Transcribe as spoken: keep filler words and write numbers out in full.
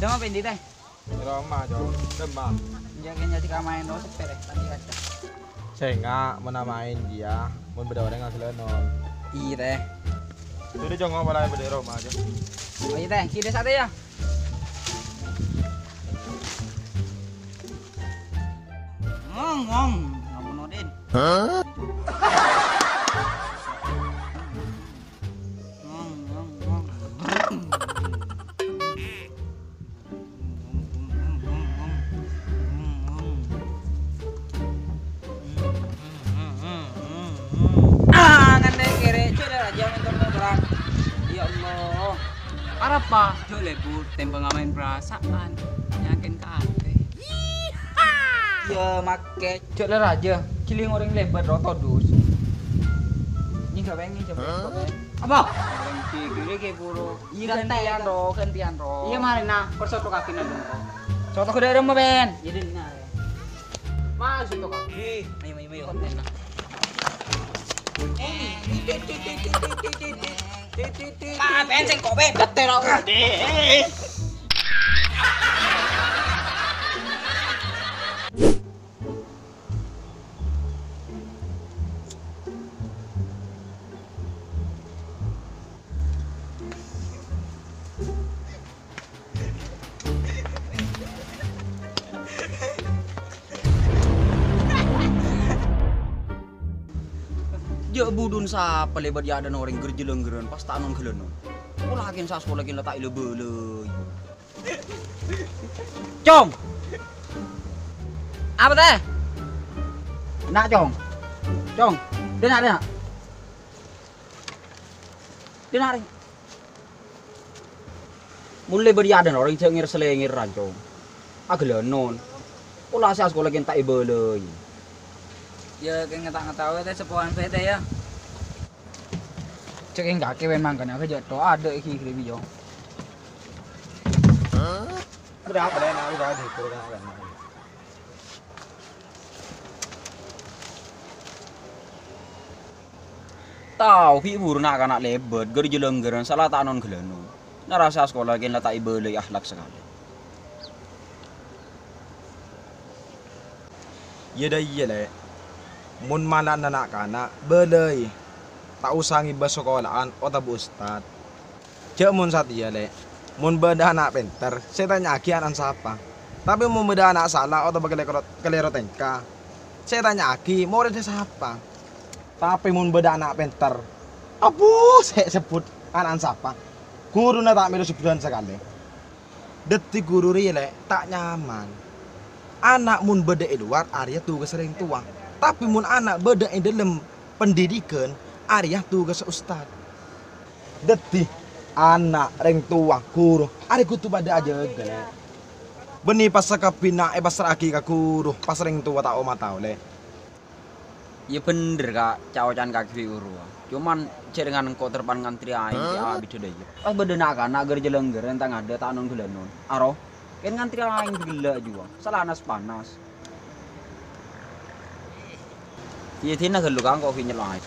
Dâ' ma' pendhi, Tè? Roma, Cong. Dâ' ma'. Iyâ, kèng nyajhi ka maèn, no, sepè, rè, tadi kaca. Sènga' mon amaèn iyâ, mon bâdâ orèng aghellânon. Iyâ, Tè. Sudah, Cong, apa laèn bâdâ roma, Cong? Oh, iyâ, Tè. Kidâ satèya. Ngong, ngong. Ngapa, Nordin? Hah? Ngong, ngong, ngong. Ah, ngandhâ' kèrè, jhâ' lè rajâ nonton motoran. Ya Allah. Arapa? Jhâ' lè, Bu, tèmbhâng amaèn perasaan. Yakin kabeh. Iyâ, makè. Jhâ' lè rajâ, jhelling orèng lèbât ro todus. Nyèngghâ pèngèn jhâ' pèngèn. Apa? Orèng ghi' ghâllu ghi' buru. Iyâ, ghântèyan ro, ghântèyan ro. Iyâ, marèna, kor soto kaki nandung ko. Soto gede remma, Ben. Iyâ, dina. Mas, soto kaki. Ayo, ayo, ayo, konten, nah. Ah, Ben, sèngko', Ben. Getter aku. Jhâ' budhun sapa lèbât è adâ'na orèng ghâr-jhâlângghârân pas ta' non-ghâlânon. Pola kèn saskola kèn la ta' èla-bâlâi. Cong! Apa, Tè? Enna', Cong. Cong, dina', dina'. Dina', rè. Mon lèbât è adâ'na orèng jhâ' ngèr-salèngèr, Cong. Aghâlânon. Pola sè askola kèn ta' èbâlâi. Iyâ, kèng ta' ngataowè, Tè, sepowan bhâi, Tè, iyâ. Cèk èngghâ kèwèn mangkana, jhâ' to adâ' ghi' ghâllu, yo. Udah, apa, Lè? Nah, udah, udah, udah, udah. Tao, ghi' buru na'-kana' lèbât, ghâr-jhâlângghârân, sala ta' non-ghâlânon. Narasa askola kèn la ta' èbâlâi akhlak sakalè. Iyâ, dâ' iyâ, Lè'. Mon mala'ana na'-kana', bâlâi. Ta' osa ngèbâ sakola'an otabâ ustad. Jhâ' mon satèya, Lè'. Mon bâdâ ana' pènter, sè ètanya'aghi ana'na sapa? Tapè mon bâdâ ana' sala otabâ kalèro, kalèro tèngka, sè ètanya'aghi morèdda sapa? Tapè mon bâdâ ana' pènter, abbhu sè èsebbhut ana'na sapa? Ghuruna ta' mèlo sebbhudhân sakalè. Dhâddhi ghuru rèya, Lè', ta' nyaman. Ana' mon bâdâ è lowar, arèya tugassa rèng towa. Tapè mon ana' bâdâ è dhâlem pendidikan, arèya tugassa ustad. Dhâddhi, ana', rèng towa, ghuru, arèya kodhu padâ ajâgâ, Lè'. Bânnè pas sakabbhiyânna èpassra'aghi ka ghuru, pas rèng towa ta' omatao, Lè'. Iyâ bhender, Ka', ca'-oca'an kakè bi' ghuru. Coma jhâ' rèngan engko' terpan ngantri aèng bi' abidhâ dâiyâ. Pas bâdâ na'-kana' ghâr-jhâlângghârân tang adâ' ta' non-ghâlânon. Aro, kèn ngantri aèng bi' ghellâ' juwa. Sala nas-panas. Iyâ dina ghâllu, Ka', engko' bi' nyello aèng.